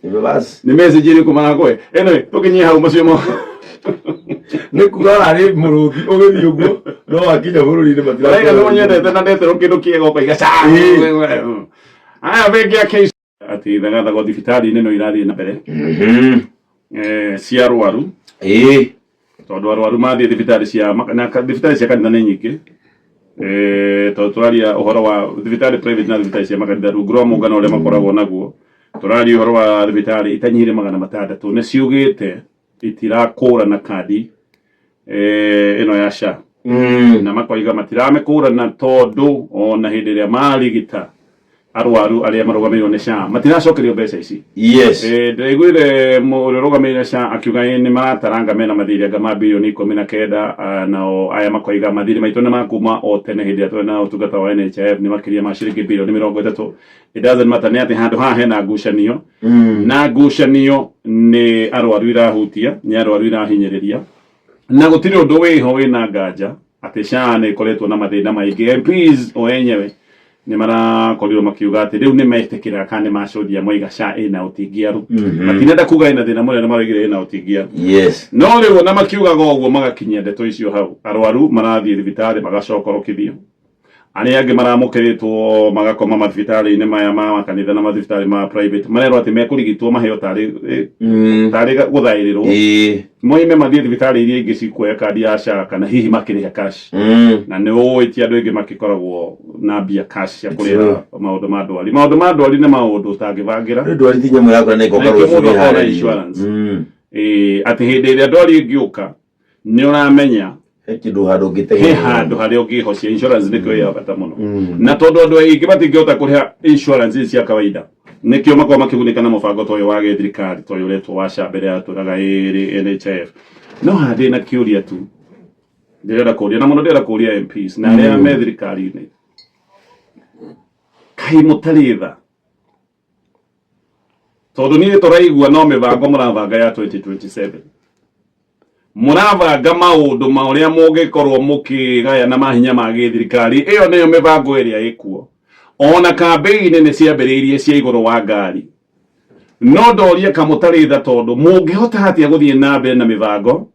nĩ message ĩrĩkũ marakũhe? Anyway, tũkinyie hau macio mo. Nĩ kuga warĩ mũrũthi ũgĩthiĩ ũguo no wakinya bũrũri-inĩ matira. Raila nĩ ũnyendete na ndetĩrwo kĩndũ kĩega ũkoiga ca. Aya bengi ya KCB atĩ thagathago thibitarĩ-inĩ no irathiĩ na mbere cia arwaru. Tondũ arwaru mathiĩ thibitarĩ cia na thibitarĩ cia kanitha nĩ nyingĩ. Tondũ tũraria ũhoro wa thibitarĩ private na thibitarĩ cia makanitha rungu rwa mũngano ũrĩa makoragwo naguo, tũraria ũhoro wa thibitarĩ itanyihĩire 600 nĩ ciugĩte itirakũrana kandi ĩno ya SHA. Na makoiga matiramĩkũrana tondũ ona hĩndĩ ĩrĩa marigita arwaru arĩa marũgamĩrĩirwo nĩ SHA matiracokerio mbeca ici. Ndĩraiguire ũrĩa ũrũgamĩrĩire SHA akiuga ĩ nĩ marataranga mena mathirĩ anga ma birioni 19, nao aya makoiga mathirĩ maitũ nĩ makuma o tene hĩndĩ ĩrĩa twarĩ na ũtungata wa NHIF nĩ makĩria ma ciringi birioni 30. It doesn't matter nĩ atĩ handũ haha hena ngucanio. Na ngucanio nĩ arwaru irahutia, nĩ arwaru irahinyĩrĩria. Na gũtirĩ ũndũ wĩho wĩna nganja atĩ SHA nĩ ĩkoretwo na mathĩna maingĩ. MPs o enyewe nĩ marakorirwo makiuga atĩ rĩu nĩ metĩkĩra kana nĩ macũthia moiga SHA ĩna ũtingiaru. Matinenda kuga ĩna thĩna mũnene, maroigire ĩna ũtingiaru. No rĩu ona makiugaga ũguo magakinyia ndeto icio hau, arwaru marathiĩ thibitarĩ magacokorokithio. Arĩa angĩ maramũkĩrĩtwo magakoma mathibitarĩ-inĩ maya ma makanitha na mathibitarĩ ma private marerwo atĩ mekũrigitwo maheo tarĩ gũthaĩrĩrwo. Moime mathiĩ thibitarĩ iria ingĩ cikuoya kandi ya SHA kana hihi makĩrĩha cash. Na nĩ ũĩ ti andũ aingĩ makĩkoragwo na mbia cash cia kũrĩha maũndũ ma ndwari. Maũndũ ma ndwari nĩ maũndũ ũtangĩbangĩra. Nĩ ndwari ti nyamũ ya kũrĩa na ĩgoka Na nĩkĩo rũciũ mũndũ akoragwo na wĩharĩrie. insurance. Atĩ hĩndĩ ĩrĩa ndwari ĩngĩũka nĩ ũramenya He kĩndũ handũ ũngĩtegemea. He handũ harĩa ũngĩhocia insurance, nĩkĩo ya bata mũno. Na tondũ andũ aingĩ matingĩhota kũrĩha insurance ici cia kawaida, nĩkĩo makoragwo makĩgunĩka na mũbango ta ũyũ wa gĩthirikari ta ũyũ ũretwo wa SHA, mbere ya tũraga ĩrĩ NHIF. No haha ndĩna kĩũria tu ndĩrenda kũria, na mũno ndĩrenda kũria MPs na arĩa me thirikari-inĩ, kaĩ mũtarĩ tha? Tondũ niĩ tũraigua no mĩbango mũrabanga ya 2027, mũrabanga maũndũ ma ũrĩa mũngĩkorwo mũkĩgayana mahinya ma gĩthirikari. Ĩyo nĩyo mĩbango ĩrĩa ĩkuo. Ona kambĩini nĩ ciambĩrĩirie cia igũrũ wa ngari. No ndorie kamũtarĩ tha, tondũ mũngĩhota atĩa gũthiĩ na mbere na mĩbango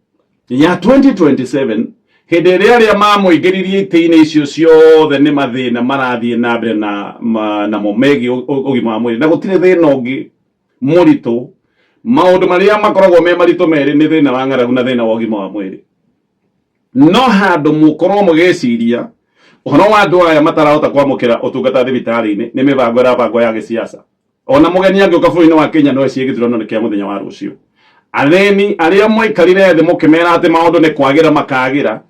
ya 2027 hĩndĩ ĩrĩa arĩa mamũingĩririe itĩ-inĩ icio ciothe nĩ mathĩna marathiĩ na mbere na namo megiĩ ũgima wa mwĩrĩ? Na gũtirĩ thĩna ũngĩ mũritũ. Maũndũ marĩa makoragwo me maritũ merĩ nĩ thĩna wa ng'aragu na thĩna wa ũgima wa mwĩrĩ. No handũ mũkorwo mũgĩciria Ũhoro wa andũ aya matarahota kwamũkĩra ũtungata thibitarĩ-inĩ nĩ mĩbango ĩrabangwo ya gĩsiasa. Ona mũgeni angĩũka bũrũri-inĩ wa Kenya no ecirie gĩthurano nĩ kĩa mũthenya wa rũciũ. Athĩni arĩa mwaikarire thĩ mũkĩmera atĩ maũndũ nĩ kwagĩra makagĩra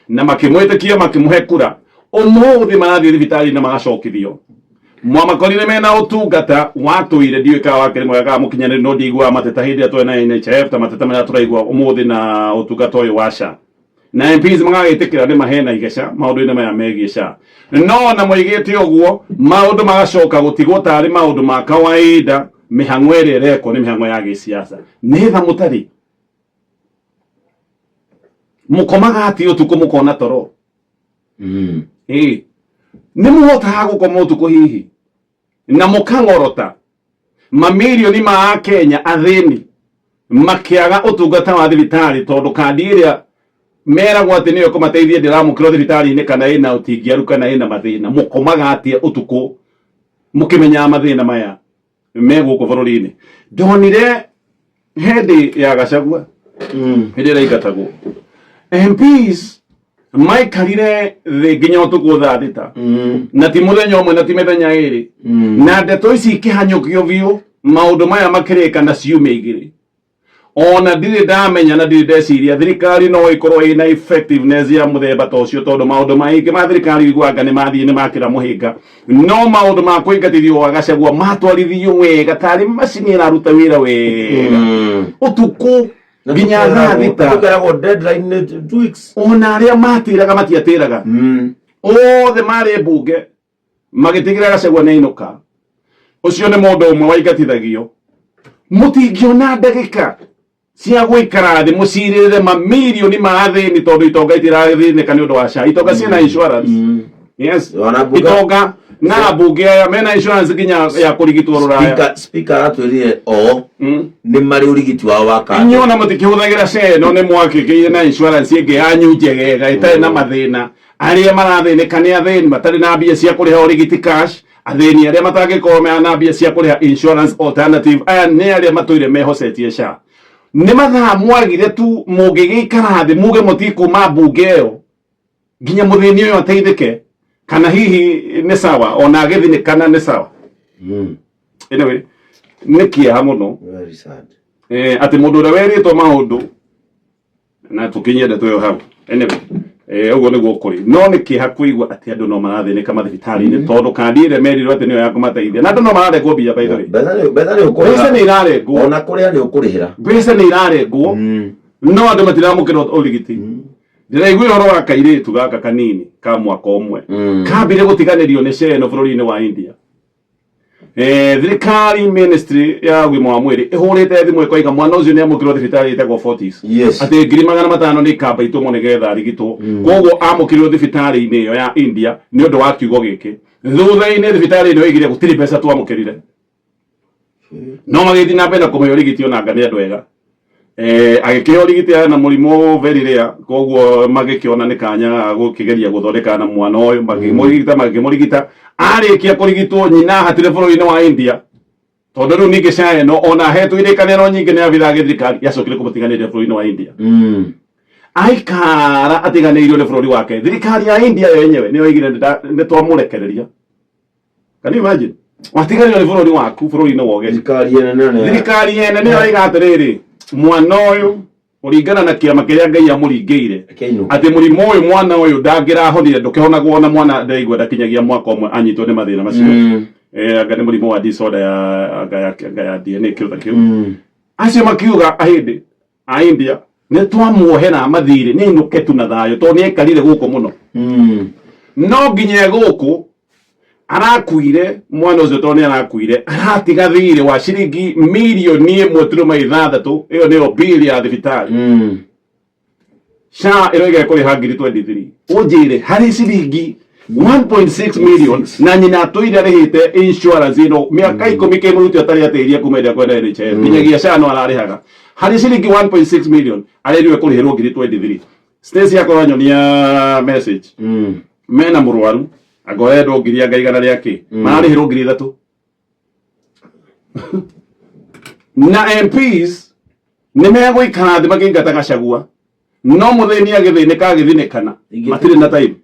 na makĩmwĩtĩkia makĩmũhe kura, ũmũthĩ marathiĩ thibitarĩ-inĩ magacokithio. Mwamakorire mena ũtungata watũire, ndiũĩ kana wakĩrĩ mwega kana mũkinyanĩru, no ndiguaga mateta hĩndĩ ĩrĩa twarĩ na NHIF ta mateta marĩa tũraigua ũmũthĩ na ũtungata ũyũ wa SHA. Na MPs magagĩtĩkĩra nĩ mahena igeca maũndũ-inĩ maya megiĩ SHA. No ona moigĩte ũguo, maũndũ magacoka gũtigwo tarĩ maũndũ ma kawaida, mĩhang'o ĩrĩa ĩrekwo nĩ mĩhang'o ya gĩsiasa. Nĩ tha mũtarĩ. Mũkomaga atĩ ũtukũ mũkona toro. Ĩĩ. Nĩ mũhotaga gũkoma ũtukũ hihi na mũkang'orota mamirioni ma Akenya athĩni makĩaga ũtungata wa thibitarĩ tondũ kandi ĩrĩa meragwo atĩ nĩyo ĩkũmateithia ndĩramũkĩrwo thibitarĩ-inĩ kana ĩna ũtingiaru kana ĩna mathĩna. Mũkomaga atĩa ũtukũ mũkĩmenyaga mathĩna maya me gũkũ bũrũri-inĩ? Ndonire hĩndĩ ya Gachagua hĩndĩ ĩrĩa aingatagwo MPs maikarire thĩ nginya ũtukũ thaa 6 na ti mũthenya ũmwe na ti mĩthenya ĩrĩ, na ndeto ici ikĩhanyũkio biũ, maũndũ maya makĩrĩka na ciumia 2. Ona ndirĩ ndamenya na ndirĩ ndeciria thirikari no ĩkorwo ĩna effectiveness ya mũthemba ta ũcio, tondũ maũndũ maingĩ ma thirikari ũiguaga nĩ mathiĩ nĩ makĩra mũhĩnga, no maũndũ ma kũingatithio gwa Gachagua matwarithio wega tarĩ macini ĩraruta wĩra wega ũtukũ nginya thaa 6. Tũkeragwo deadline nĩ 2 weeks. Ona arĩa matĩraga matiatĩraga, othe marĩ mbunge magĩtigĩra Gachagua nĩ ainũka. Ũcio nĩ mũndũ ũmwe waingatithagio. Mũtingĩona ndagĩka cia gũikara thĩ mũcirĩrĩre mamirioni ma athĩni, tondũ itonga itirathĩnĩka nĩ ũndũ wa SHA. Itonga ciĩna insurance. Yes. Ona Itonga na mbunge aya mena insurance nginya ya kũrigitwo rũraya. Speaker aratwĩrire o nĩ marĩ ũrigiti wao wa kandi. Inyuĩ ona mũtikĩhũthagĩra SHA ĩno, nĩ mwakĩgĩire na insurance ĩngĩ yanyu njegega ĩtarĩ na mathĩna. Arĩa marathĩnĩka nĩ athĩni matarĩ na mbia cia kũrĩha ũrigiti cash, athĩni arĩa matangĩkorwo mena mbia cia kũrĩha insurance alternative. Aya nĩ arĩa matũire mehocetie SHA. Nĩ mathaa mwagire tu mũngĩgĩikara thĩ muge mũtikuma mbunge ĩyo nginya mũthĩni ũyũ ateithĩke, kana hihi nĩ sawa ona agĩthinĩkana nĩ sawa. Anyway, nĩ kĩeha mũno. Very sad. Atĩ mũndũ ũrĩa werĩtwo maũndũ na tũkinyie ndeto ĩyo hau. Anyway, ũguo nĩguo kũrĩ, no nĩ kĩeha kũigua atĩ andũ no marathĩnĩka mathibitarĩ-inĩ tondũ kandi ĩrĩa merirwo atĩ nĩyo ya kũmateithia, na andũ no mararengwo mbia, by the way. Mbeca nĩ mbeca nĩ ũkũrĩha. Irarengwo. Ona kũrĩa nĩ ũkũrĩhĩra. Mbeca nĩ irarengwo, no andũ matiramũkĩra ũrigiti. Ndĩraigua ũhoro wa kairĩtu gaka kanini ka mwaka 1 kambire gũtiganĩrio nĩ SHA ĩno bũrũri-inĩ wa India. Thirikari ministry ya ũgima wa mwĩrĩ ĩhũrĩte thimũ ĩkoiga mwana ũcio nĩ amũkĩrwo thibitarĩ ĩtagwo Fortis, atĩ 500,000 nĩ ikamba itũmwo nĩgetha arigitwo. Koguo amũkĩrirwo thibitarĩ-inĩ ĩyo ya India nĩ ũndũ wa kiugo gĩkĩ. Thutha-inĩ thibitarĩ ĩno ĩgire gũtirĩ mbeca twamũkĩrire, no magĩthiĩ na mbere na kũmũhe ũrigiti, ona anga nĩ andũ ega. Agĩkĩheo ũrigiti arĩ na mũrimũ very rare, koguo magĩkĩona nĩ kanya ga gũkĩgeria gũthondeka na mwana ũyũ, makĩmũrigita makĩmũrigita. Arĩkia kũrigitwo, nyina ahatire bũrũri-inĩ wa India, tondũ rĩu ningĩ SHA ĩno ona ahetwo irĩkanĩro nyingĩ nĩ abithaa gĩthirikari, yacokire kũmũtiganĩria bũrũri-inĩ wa India. Aikara atiganĩirio nĩ bũrũri wake, thirikari ya India yo yenyewe nĩyo ĩgire nĩ twamũrekereria. Can you imagine? Watiganĩrio nĩ bũrũri waku bũrũri-inĩ wa ũgeni. Thirikari ene nene. Thirikari ene nĩyo ĩga atĩrĩrĩ, mwana ũyũ kũringana na kĩama kĩrĩa Ngai amũringĩire Kĩinũke. atĩ mũrimũ ũyũ mwana ũyũ ndangĩrahonire, ndũkĩhonagwo ona mwana ndaigua ndakinyagia mwaka 1 anyitwo nĩ mathĩna macio. Anga nĩ mũrimũ wa disorder ya anga ya DNA kĩndũ ta kĩu. Acio makiuga ahĩndĩ a India nĩ twamuohera mathirĩ, nĩ ainũke tu na thayũ, tondũ nĩ aikarire gũkũ mũno. No nginya gũkũ arakuire mwana ũcio, tondũ nĩ arakuire aratiga thirĩ wa ciringi mirioni 1.6, ĩyo nĩyo bill ya thibitarĩ. SHA ĩroiga ĩkũrĩha ngiri 23. Ũnjĩre harĩ ciringi 1.6 million na nyina atũire arĩhĩte insurance ĩno mĩaka 10 kĩmũrutĩ atarĩ atĩria kuma ĩrĩa kwenda NHIF nginyagia SHA no ararĩhaga harĩ ciringi 1.6 million, arerirwe kũrĩhĩrwo ngiri 23. Stacy akorwo anyonia message mena mũrwaru anga ũrendwo ngiri anga igana rĩa kĩ, mararĩhĩrwo ngiri 3 na MPs nĩ megũikara thĩ makĩingata Gachagua, no mũthĩni agĩthĩnĩka agĩthinĩkana matirĩ na time.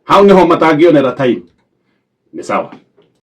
Hau niho matangionera time. Nĩ sawa.